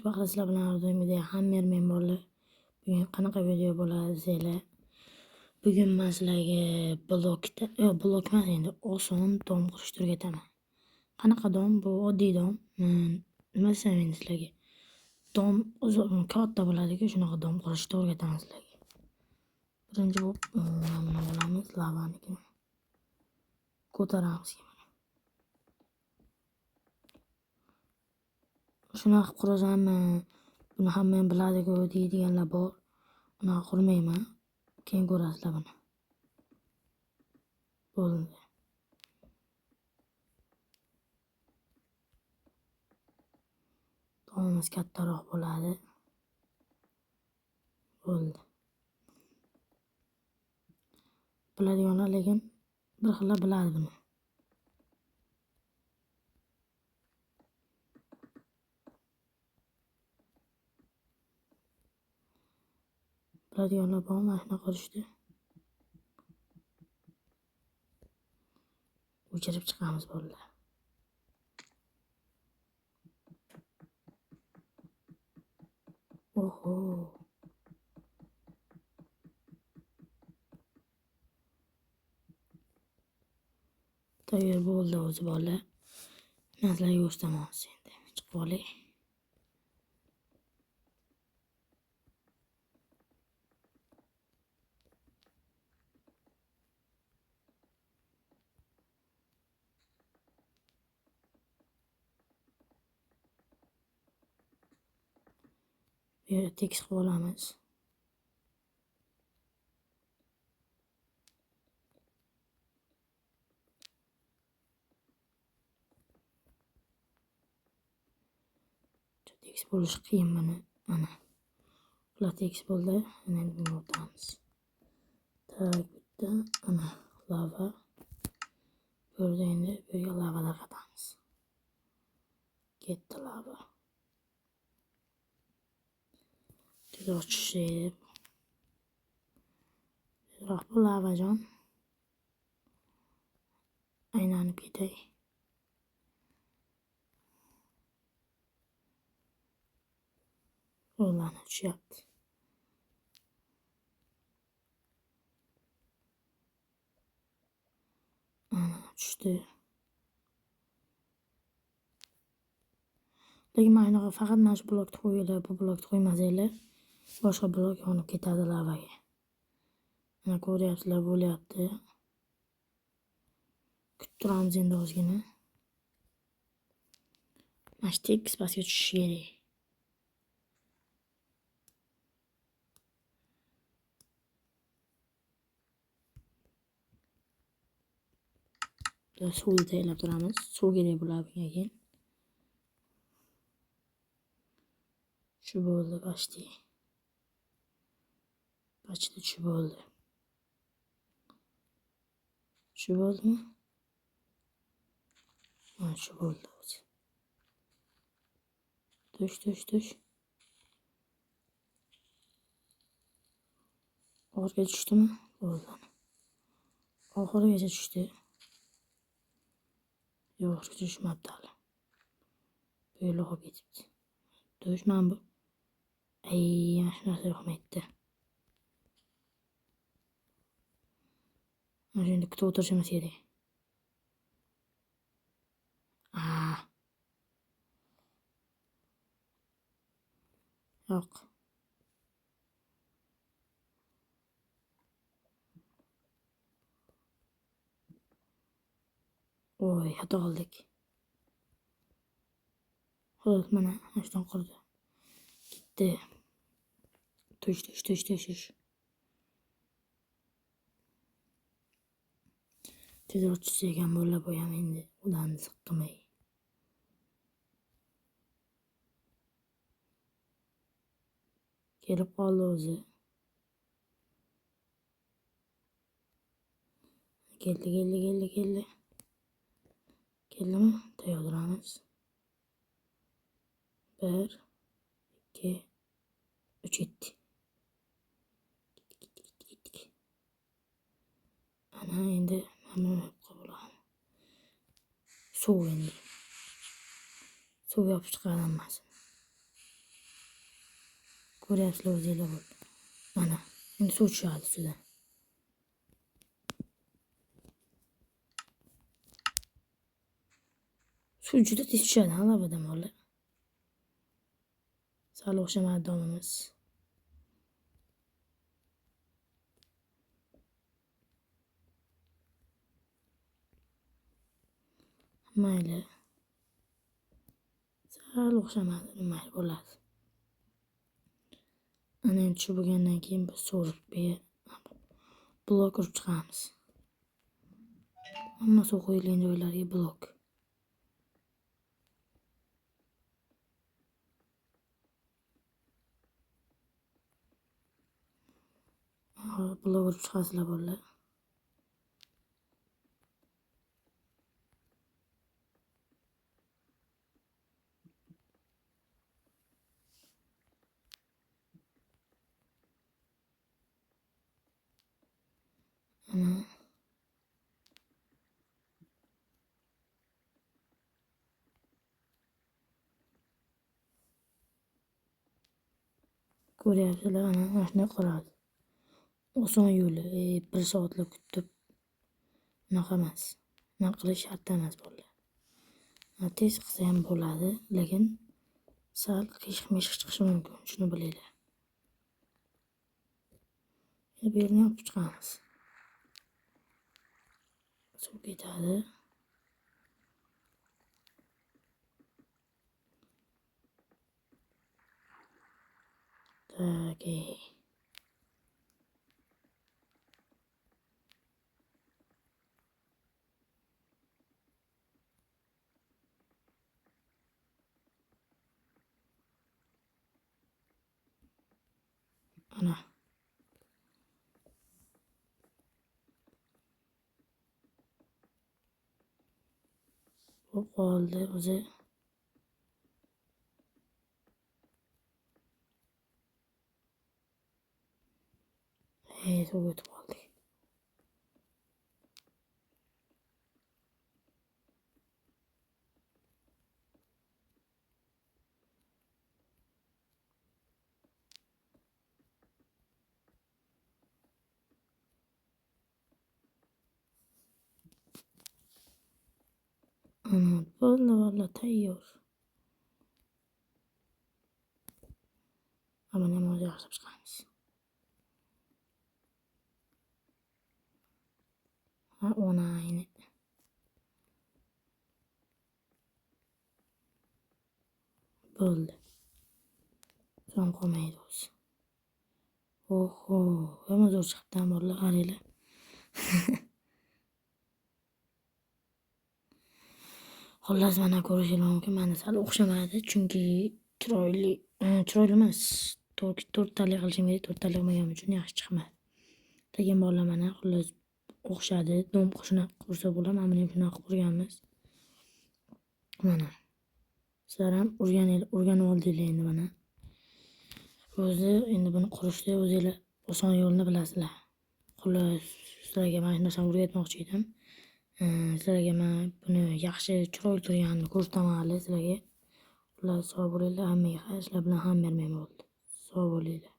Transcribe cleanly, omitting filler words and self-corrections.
Vaqtlar sizlar bilan har doimgidek hamma men bolalar. Bugun qanaqa video bo'ladi desanglar, bugun men sizlarga blokda, yo'q blok emas endi oson dom qurishni o'rgataman. Qanaqa dom? Bu oddiy dom. Nima desam endi sizlarga? Dom o'zi katta bo'ladi-ku, shunaqa dom qurishni o'rgataman sizlarga. Birinchi bo'lib buni olamiz, lavanikini. Ko'taramiz. Shunaqa qilib qurasanmi? Buni hamma ham biladi-ku deydiganlar bor. Unaqa qurmayman. Keyin ko'rasizlar buni. Bo'ldi. Domimiz kattaroq bo'ladi. Bo'ldi. Biladiganlar lekin bir xillar biladi buni. Biladiganlar bor, mana shunaqa qurishdi. O'chirib chiqamiz bolalar. Oho. Tayyor bo'ldi o'zi bolalar. Men sizlarga ko'rsataman hozir endi. Chiqib olay. Bu yerda tekis qilib olamiz. Tekis bo'lishi qiyin buni. Mana. Bular tekis bo'ldi. Ana endi bunga o'tamiz. Tak, bitta ana lava. Bu yerda endi bu yerga lava tarqatamiz. Ketdi lava. Tezroq tushib. Tezroq bu lavajon. Aylanib ketay. Ularni tushyapti. Ana tushdi. Lekin mana shunaqa faqat mana shu blokni qo'yinglar, bu blokni qo'ymasanglar, boshqa blok yonib ketadi lavaga. Mana ko'ryapsizlar, bo'lyapti. Kutib turamiz endi ozgina. Mana shu tekis pastga tushishi kerak. Suvni tayyorlab turamiz. Suv kerak bo'ladi bunga keyin. Shu bo'ldi почти. Почти shu bo'ldi. Shu bo'ldimi? Ha, shu bo'ldi o'zi. Tush, tush, tush. Oxiriga tushdimi? Bo'ldi. Oxirigacha tushdi. Yo'q, oxirigacha tushmabdi hali. Bu yo'li qolib ketibdi. Tush mana bu. Ay, mana shu narsa yoqmaydi. Mana endi kutib o'tirishimiz kerak. Yo'q. Oy, xato qildik. Xo'p, mana shundan qurdi. Ketdi. Tush, tush, tush, tush, tush. Tezroq tushsa ekan bo'ladi bu ham endi ularni siqqimay. Kelib qoldi o'zi. Keldi, keldi, keldi, keldi. Keldimi? Tayyor turamiz. 1 2 3 ketdi. Ketdik, ketdik, ketdik. Ana endi mana buni qo'yib olaman. Suv endi. Suv yopib chiqadi hammasini. Ko'ryapsizlar o'zinglar bo'ldi. Mana endi suv tushadi ustidan. Suv juda tez tushadi ha lavadan bolalar. Sal o'xshamadi domimiz. Mayli. Sal o'xshamadi, mayli bo'ladi. Ana endi tushib bo'lgandan keyin biz so'rib blok urib chiqamiz. Hamma suv qo'yilgan joylarga blok. Blok urib chiqasizlar bolalar. Ana. Ko'ryapsizlar, ana mana shunday qiladi. Oson yo'li, 1 soatlab kutib unaqa emas. Unaqa qilish shart emas bolalar. Tez qilsa ham bo'ladi, lekin sal qiyshiq-mishiq chiqishi mumkin, shuni bilinglar. Endi bu yerni yopib chiqamiz. Suv ketadi. Tak. Ana. Bo'lib qoldi o'zi. Suv o'tib qoldik. Ana bo'ldi valla, tayyor. Mana ham hozir yaxshilab chiqamiz. Ha, onayni. Bo'ldi. Son qolmaydi o'zi. Oho, yomon zo'r chiqibdi bolalar, qaranglar. Xullas, mana ko'rishingiz mumkin, mana sal o'xshamadi, chunki chiroyli, chiroyli emas. To'rttalik qilishim kerak, to'rttalik qilmaganim uchun yaxshi chiqmadi. Lekin bolalar mana xullas o'xshadi. Dom shunaqa qursa bo'ladi, mana buni ham shunaqa qurganmiz. Mana. Sizlar ham o'rganib oldinglar endi mana. O'zi endi buni qurishda o'zinglar oson yo'lini bilasizlar. Xullas, sizlarga mana shu narsani o'rgatmoqchi edim. Sizlarga men buni yaxshi chiroyli turganini ko'rsataman hali sizlarga. Xullas, sog' bo'linglar, hammaga xayr, sizlar bilan ham bermay bo'ldi. Sog' bo'linglar.